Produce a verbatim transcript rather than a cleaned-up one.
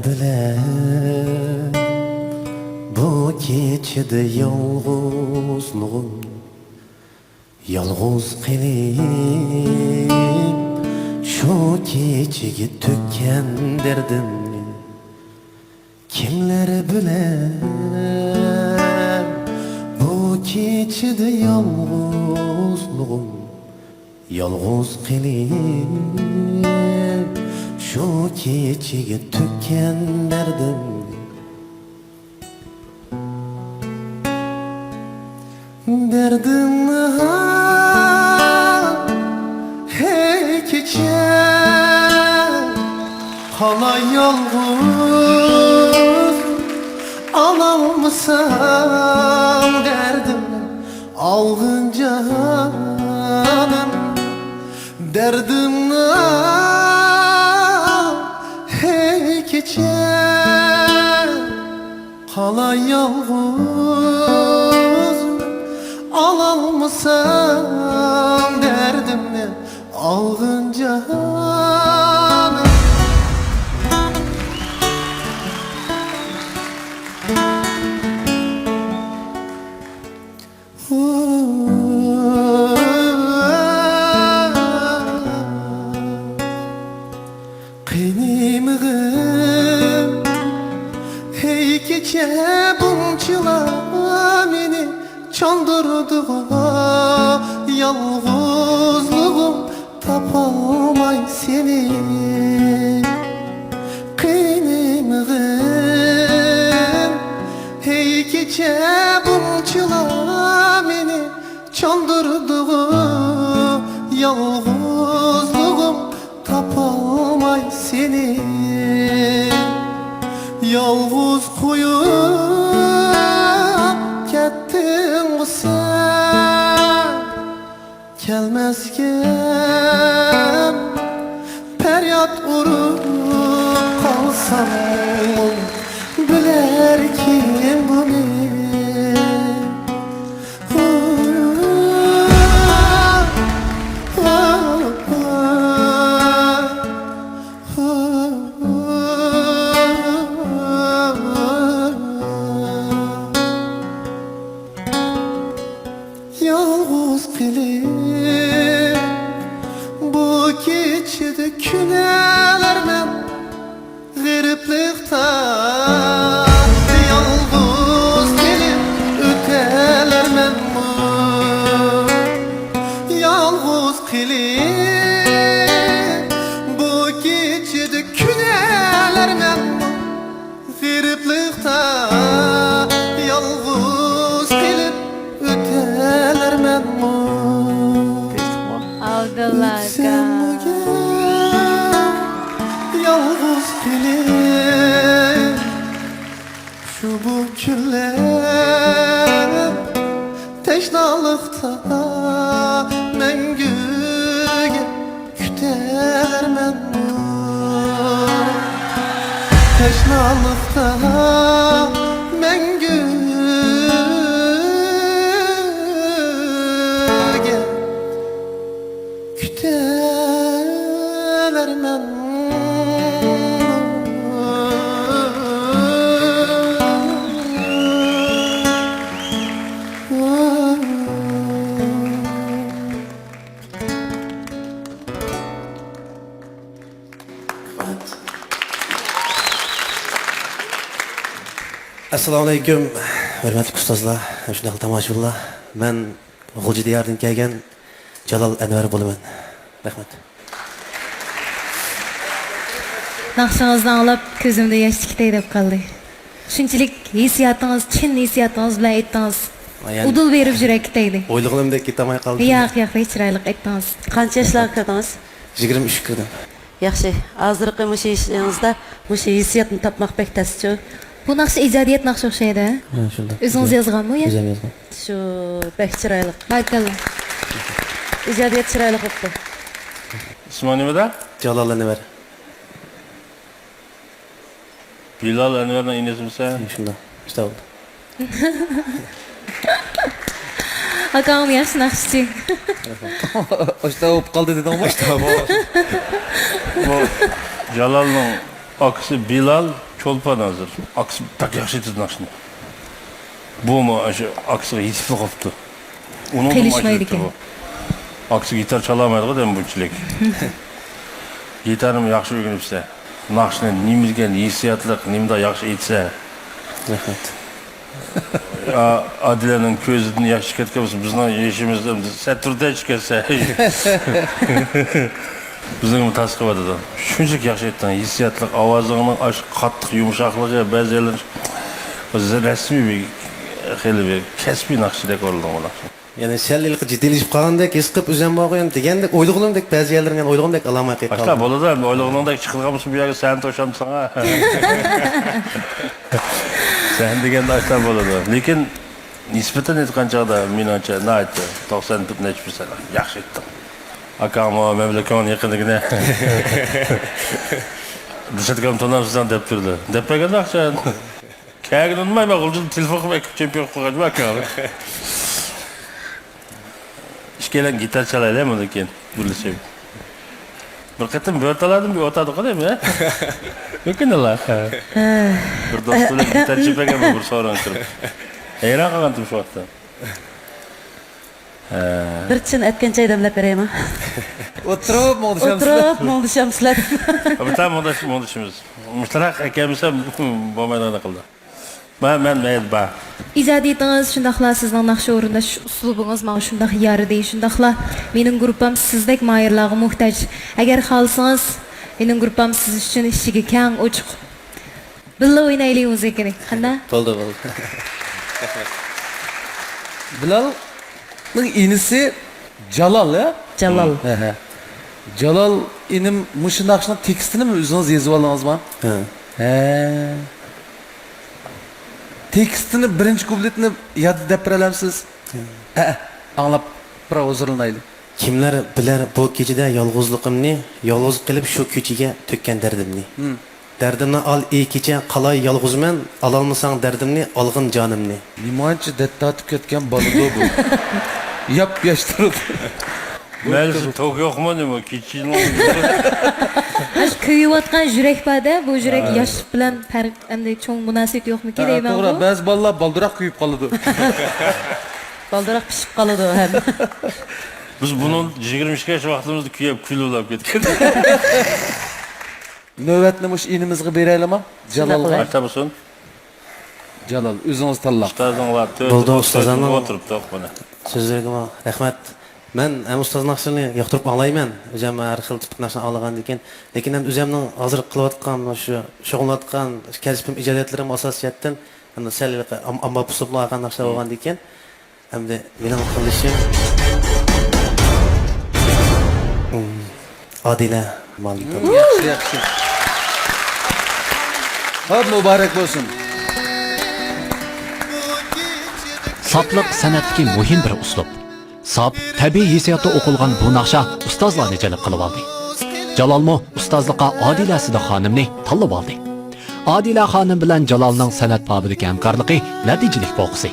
بىلەن بۇ كېچىدە يالغۇزلۇقۇم، يالغۇز قېلىپ، شۇ كېچىگە تۆككەن دەردىمنى كىملەر بىلەن؟ بۇ كېچىدە يالغۇزلۇقۇم، يالغۇز قېلىپ، شۇ كېچىگە تۆككەن دەردىمنى. دەردىمنى ھا، ھەي كېچە، قالاي يالغۇز، ئالالمىسام دەردىمنى، ئالغىن جانىم. دەردىمنى، ھەي كېچە، قالاي يالغۇز، ئالالمىسام دەردىمنى، ئالغىن جانىم. قېنىمغىن، ھەي كېچە بۇنچىلا مېنى چاندۇردىغۇ، يالغۇزلۇقۇم تاپالماي سېنى. قېنىمغىن، ھەي كېچە بۇنچىلا مېنى چاندۇردىغۇ، يالغۇزلۇقۇم تاپالماي سېنى. يالغۇز قويۇپ كەتتىڭغۇ سەن، كەلمەسكەن پەرياد ئۇرۇپ قالساممۇ، بىلەركىن بۇنى. يالغۇز قېلىپ، بۇ كېچىدە كۈنەلەرمەن غېرىبلىقتا. يالغۇز قېلىپ ئۆتەلەرمەنمۇ؟ يالغۇز قېلىپ، بۇ كېچىدە كۈنەلەرمەنمۇ؟ غېرىبلىقتا يالغۇز قېلىپ ئۆتەلەرمەنمۇ؟ ئابدۇللا ئاكا. ئۆتسەممۇ يالغۇز قېلىپ شۇ بۇ كۈنلەر، تەشنالىقتا مەڭگۈگە كۈتەرمەنمۇ؟ تەشنالىقتا مەڭگۈگە كۈتەلەرمەنمۇ؟ ئەسسالامۇئەلەيكۇم، ھۆرمەتلىك ئۇستازلار، شۇنداق تاماشىبىنلار. مەن غۇلجا دىيارىدىن كەلگەن جالال ئەنۋەر بولىمەن. رەھمەت. ناخشىڭىزنى ئاڭلاپ، كۆزۈمدە ياش تىكتەي دەپ قالدى. شۇنچىلىك ھېسسىياتىڭىز، چىن ھېسسىياتىڭىز بىلەن ئېيتتىڭىز. ئۇدۇل بېرىپ يۈرەككە تەگدى. ئويلىغىنىمدەك كېتەلمەي قالدىم. ياق، ياق، بەك چىرايلىق ئېيتتىڭىز. قانچە ياشلارغا كىردىڭىز؟ يىگىرمە ئۈچكە كىردىم. ياخشى. ھازىرقى مۇشۇ ئىشىڭىزدا مۇشۇ ھېسسىياتنى تاپماق بەك تەسچۇ. بۇ ناخشا ئىجادىيەت ناخشا ئوخشايدۇ، ھە؟ ھە، شۇنداق. ئۆزىڭىز يازغانمۇ يا؟ ئۆزۈم يازغان. شۇ بەك چىرايلىق. بارىكاللا. ئىجادىيەت چىرايلىق بوپتۇ. ئىسمىڭ نېمە دە؟ جالال ئەنۋەر. بىلال ئەنۋەرنىڭ ئىنىسىمسەن؟ شۇنداق. ئەستەغپۇرۇللا. ئاكاڭمۇ ياخشى ناخشىچى. ئاشتا بولۇپ قالدى دېدىڭمۇ؟ ئاشتا بولۇپ. بۇ جالالنىڭ ئاكىسى بىلال چولپان ھازىر. ئاكىسى بەك ياخشى ئېيتىدۇ ناخشىنى. بۇمۇ ئاشۇ ئاكىسىغا يېتىپلا قاپتۇ. ئۇنىڭدىنمۇ قېلىشمايدىكەن. ئاشۇ يېتىپتۇ بۇ. ئاكىسى گىتار چالالمايدىغۇ دەيمەن بۇنچىلىك. گىتارنىمۇ ياخشى ئۆگىنىپسەن. ناخشىنى نېمە دېگەن ھېسسىياتلىق، نېمىدا ياخشى ئېيتسا. رەھمەت. ئا-، ئادىلەنىڭ كۆزىدىن ياش چىقىۋاتقان بولسا، بىزنىڭ يېشىمىزدا سەتتۇردە چىقارسا. بىزنىڭمۇ تاس قىلىۋاتىدۇ. شۇنچىلىك ياخشى ئېيتتىڭ، ھېسسىياتلىق ئاۋازىڭنىڭ ئاشۇ قاتتىق يۇمشاقلىقى، بەزى يەرلىرى رەسمىي بىر، خېلى بىر كەسپىي ناخشىدەك ئورۇندىدىڭ بۇ ناخشىنى. يەنى سەل ھېلىقى جىددىيلىشىپ قالغاندەك ھېس قىلىپ ئۆزۈممۇ يەنە دېگەندەك ئويلىغىنىمدەك بەزى يەرلىرىمنى يەنە ئويلىغىنىمدەك ئالالماي قېلىپ ئاشۇنداق قالدىم. بولىدۇ، ئەمدى ئويلىغىنىڭدەك چىقىدىغان بولسا بۇ يەرگە سەھنە توشامدۇ ساڭا؟ سەھنە دېگەندە ئاشۇنداق بولىدۇ. لېكىن نىسبەتەن ئېيتقان چاغدا مېنىڭچە ناھايىتى توقسان نەچچە پىرسەنت ياخشى ئېيتتىڭ. ئاكاڭمۇ مەن بىلەن كۆڭلىنى يېقىن دېگىنە. دىسكوتېكامنى تونۇمسىزلاڭ دەپ تۇردى. دەپ بەرگەندە ئاخشام. كەلگىنى ئۇنىمايمەن، غۇلجىدا تېلېفون قىلىپ ئەكىپ چېمپىيون قىلىپ قويغان ئاكاڭ. ئىككىيلەن گىتار چالايلى مۇندىن كېيىن بىرلىشىپ. بىر قېتىم بۆرتالادا بىر ئولتۇردۇق دەيمەن. مۇمكىن ئاللا. بىر دوست بىلەن گىتار چېپىپ بىر سورۇنغا كىرىپ. ھەيران قالغانتىم شۇ ۋاقىتتا. بىر چىن ئەتكەن چاي دەملەپ بېرەيمۇ؟ ئولتۇرۇپ مۇڭدىشامسىلەر. ئولتۇرۇپ مۇڭدىشامسىلەر. بىتار مۇڭداش، مۇڭدىشىمىز. مۇشتاراق ئەكەلمىسە بولمايدىغان قىلدى. مەن، مەن مەيلى بار. ئىجادىيىتىڭىز، شۇنداقلا سىزنىڭ ناخشا ئورۇنداش ئۇسلۇبىڭىز ماڭا شۇنداق يارىدى. شۇنداقلا مېنىڭ گۇرۇپپام سىزدەك ماھىرلارغا موھتاج. ئەگەر خالىسىڭىز، مېنىڭ گۇرۇپپام سىز ئۈچۈن ئىشىكى كەڭ، ئوچۇق. بىللە ئوينايلى مۇزىكىنى. قانداق؟ بولدى، بولدى. بىلالنىڭ ئىنىسى جالال، ھە؟ جالال. ھە، ھە. جالال ئىنىم، مۇشۇ ناخشىنىڭ تېكىستىنىمۇ ئۆزىڭىز يېزىپ ئالدىڭىزمۇ؟ ھە. ھە. تېكىستىنى، بىرىنچى كۇپلېتىنى ياد دەپ بېرەلەمسىز؟ ھە. ھە، ئاڭلاپ بىر ھۇزۇرلىنايلى. كىملەر بىلەر بۇ كېچىدە يالغۇزلۇقۇمنى، يالغۇز قېلىپ شۇ كېچىگە تۆككەن دەردىمنى. ھىم. دەردىمنى ئال ئېي كېچە، قالاي يالغۇزمەن، ئالالمىساڭ دەردىمنى، ئالغىن جانىمنى. نېمانچە دەرد تارتىپ كەتكەن بالىدۇ بۇ. ياپ ياش تۇرىدۇ. مەيلىسى توك يوقمۇ نېمە كېچىنىڭ؟ ئاشۇ كۆيۈۋاتقان يۈرەك بار-دە، بۇ يۈرەك ھە. ياش بىلەن پەرق، ئەمدى چوڭ مۇناسىۋىتى يوقمىكىن ھە، دەيمەن توغرا، بۇ. بەزى بالىلار بالدۇراق كۆيۈپ قالىدۇ. بالدۇراق پىشىپ قالىدۇ ھەم. بىز بۇنىڭ يىگىرمە ئىككى ياش ۋاقتىمىزدا كۆيۈپ كۈل بولاپ كەتكەن. نۆۋەتنى مۇشۇ ئىنىمىزغا بېرەيلىما؟ شۇنداق جالالغا. قىلاي. ئايتا بولسۇن. جالال، ئۆزىڭىز تاللاڭ. ئۇستازىڭلار تۆت بولدى، ئوتتۇز ئۇستازلارنىڭ ئولتۇرۇپتۇق مانا. سۆزلىرىگىمۇ رەھمەت. مەن ھەم ئۇستاز ناخشىلىرىنى ياقتۇرۇپ ئاڭلايمەن. ئۆزۈم ھەر خىل تىپلىق ناخشىلارنى ئاڭلىغاندىن كېيىن. لېكىن ھەم ئۆزۈمنىڭ ھازىر قىلىۋاتقان، شۇ شۇغۇللىنىۋاتقان كەسپىم، ئىجادىيەتلىرىم ئاساسىيەتتىن، ئەمدى سەل ئام-، ئامما ئۇسلۇبلارغا ناخشا بولغاندىن كېيىن، ئەمدى مېنىڭ قىلىشىم. ئادىلە مالىكова. ياخشى، ياخشى. ھاپ، مۇبارەك بولسۇن. ساپلىق سەنئەتتىكى مۇھىم بىر ئۇسلۇب. ساپ، تەبىئىي ھېسسىياتتا ئوقۇلغان بۇ ناخشا ئۇستازلارنى جەلپ قىلىۋالدى. جالالمۇ ئۇستازلىققا ئادىلە سىدىق خانىمنى تاللىۋالدى. ئادىلە خانىم بىلەن جالالنىڭ سەنئەت بابىدىكى ھەمكارلىقى نەتىجىلىك بولغۇسى.